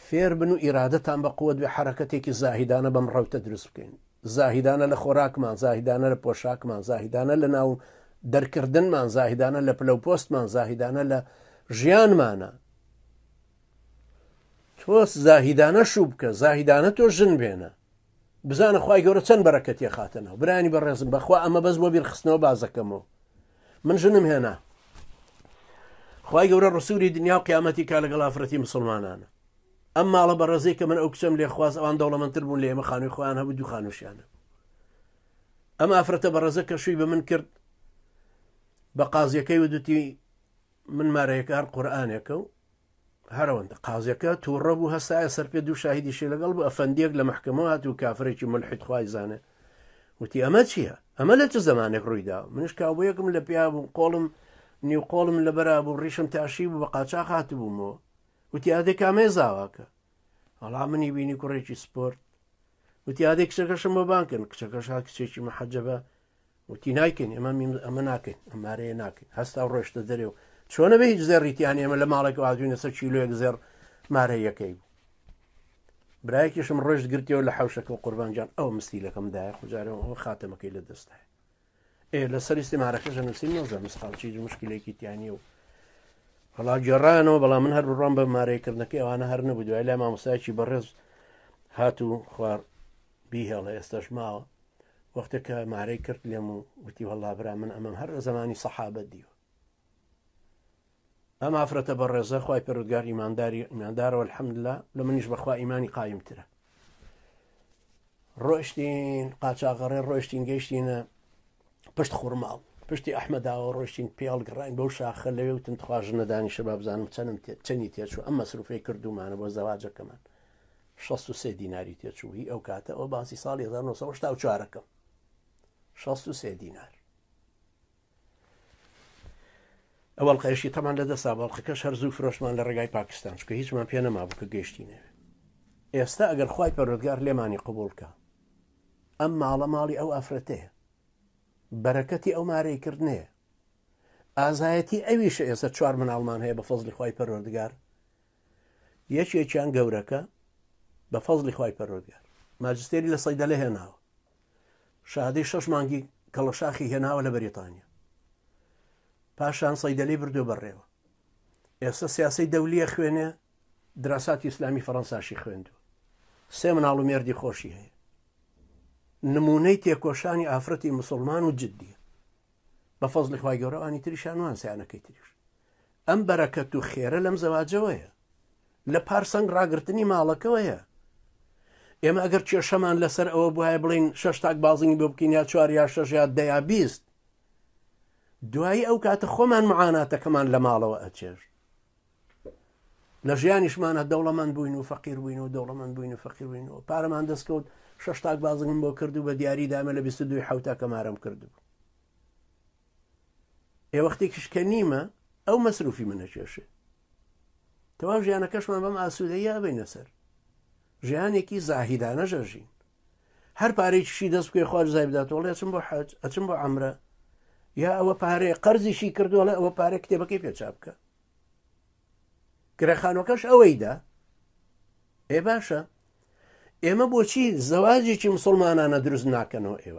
فێر بن و ئیرادەتان بە قوت بێ حەرەکەتێکی زاهیدانە بەم ڕەوتە دروست بکەین زاهیدانە لە خۆراکمان زاهیدانە لە پۆشاکمان زاهیدانە لە ناو دەرکردنمان زاهیدانە لە پلە و پۆستمان زاهیدانە لە ژیانمانە تۆ زاهیدانە شوو بکە زاهیدانە تۆ ژن بێنە بزانە خوای گەورە چەند بەرەکەتی خاتە ناو برانی بەڕێزم بەخوا ئەمە بەس بۆ بیرخستنەوە بازەکەمەوە من ژنم هێنا خوای گەورە ڕسووری دنیا و قیامەتی کا لەگەڵ ئافرەتی مسلمانانە ئەم ماڵە بەڕێزەی کە من ئەو کچەم لێ خواست ئەوان دەوڵەمەندتر بوون لە ئێمە خانووی خۆیان هەبوو دوو خانووشیانە ئەم ئافرەتە بەڕێزە کە شووی بە من کرد بە قازیەکەی ودوتی من مارەیەکە هەر قورئانێکە و هەرەوەندە قازیەکە تووڕە بوو هەستایە سەر پێ دوو شاهیدیشی لەگەڵ بوو ئەفەندیەک لە مەحکەمەوە هات و کافرێکی ملحید خوای زانێ وتی ئەمە چییە ئەمە لە چ زمانێک ڕوویدا منش کاوبۆیەکم لە پیا بوو قۆڵم نیو قۆڵم لەبەرا بوو ڕیشم تاشی بوو بە قاچاخ هاتبوومەوە وتی ئادێ کامێ زاواکە وەڵا منی بینی کوڕێکی سپۆرت وتی ئادێ کچەکەشم بۆ بانکن کچەکەش هات کچێکی محەجەبە وتی نایکەین ئێمە ئەمە ناکەین ئەمارەیە ناکەین هەستا و ڕۆشتە دەرێ و چۆنە بە هیچ زێڕیتیان ئێمە لە ماڵێک هاتوینە سەر کیلۆیەک زێڕ مارەیەکەی بوو برایەکیشم ڕۆشت گرتیەوە لە حوشەکە و قوربانجان ئەو مستیلەکەم دایە خوجارەوە ئەو خاتەمەکەی لە دەستایە ئێ لەسەر ئیستیمارەکەش نووسین نۆزە مسقاڵ چیز مشکلێکی تیانیە و وەڵا گێڕانەوە بەڵام من هەر بڕوام بە مارەیکردنەکەی ئەوانە هەر نەبوو دوای لای مامۆستایەکی بەڕێز هات و خوار بیهێڵە ئێستاش ماوە وەختێک کە مارەی کرد لێم و وتی وەڵا برا من ئەمەم هەر لە زەمانی سەحابە دیوە ئەم ئافرەتە بەڕێزە خوای پەروەردگار ئیمانداری ئیماندارەوە الحمدلله لە منیش بەخوا ئیمانی قایمترە ڕۆشتین قاچاغەڕێ ڕۆشتین گەیشتینە پشت خورماڵ پشتی ئەحمەداوە ڕۆشتین پێڵ گڕاین بەو شاخە لەوێ وتم تخوا ژنە دانیشە با بزانم چەنم چەنی تێچوو ئەم مەسروفەی کردومانە بۆ زەواجەکەمان 63 دیناری تێچوو هی ئەو کاتە ئەو باسی ساڵی 1970ەکەم 63 دینار ئەو ئەڵقەیەشی تەمان لە دەستا بۆ ئەڵقەکەش هەر زوو فرۆشمان لە ڕێگای پاکستان چونکە هیچمان پێ نەمابوو کە گەیشتینەوێ ئێستا ئەگەر خوای پەروەردگار لێمانی قبوڵ کە ئەم ماڵە ماڵی ئەو ئافرەتەیە بەرەکەتی ئەو مارەی کردنەیە ئازایەتی ئەویشە ئێستا چوار مناڵمان هەیە بە فەزلی خوای پەروەردگار یەکێکیان گەورەکە بە فەزلی خوای پەروەردگار ماجستێری لە سەیدەلە هێناوە شادەی شەش مانگی کەڵەشاخی هێناوە لە بەریتانیا پاشان سەیدەلەی بردووە بەڕێوە ئێستا سیاسەی دەولیە خوێنێ دراساتی ئیسلامی فەڕەنساشی خوێندووە سێ مناڵ و مێردی خۆشی هەیە نمونەی تێکۆشانی ئافرەتی مسلمان و جددیە بە فەزلی خوای گەورە ئەوانی تریشان وان سیانەکەی تریش ئەم بەرەکەت و خێرە لەم زەواجەوەیە لە پارسەنگ ڕاگرتنی ماڵەکەوەیە ئێمە ئەگەر کێشەمان لەسەر ئەوە بواە بڵین شەش تاک بازنگی بۆ بکەین یا چوار یا شەش یا دەیا 20 دوایی ئەو کاتە خۆمان معاناتەکەمان لە ماڵەوە ئەچێژ لە ژیانیشمانە دەوڵەمەند بووین و فەقیر بووین و دەوڵەمەند بووین و فەقیر بووین و پارەمان دەستکەوت شەش تاک بازنگم بۆ کرد و بە دیاری دامە لە 22 حوتا کەمارم کردبوو ئێ وەختێکیش کە نیمە ئەو مەسروفی منە کێشێ تەواو ژیانەکەشمان بەم ئاسوودەیە بینە سەر ژیانێکی زاهیدانە ژەژین هەر پارێکیشی دەست بکەی خوا جزای بداتەوە ئەڵێ ئەچم بۆ حەج ئەچم بۆ عەمرە یا ئەوە پارەیە قەرزیشی کردو ئەڵێ ئەوە پارە کتێبەکەی پێ چاپ بکە کرێخانەکەش ئەوەیدا ئێ باشە ئێمە بۆچی زەواجێکی مسلمانانە دروست ناکەنەوە ئێوە؟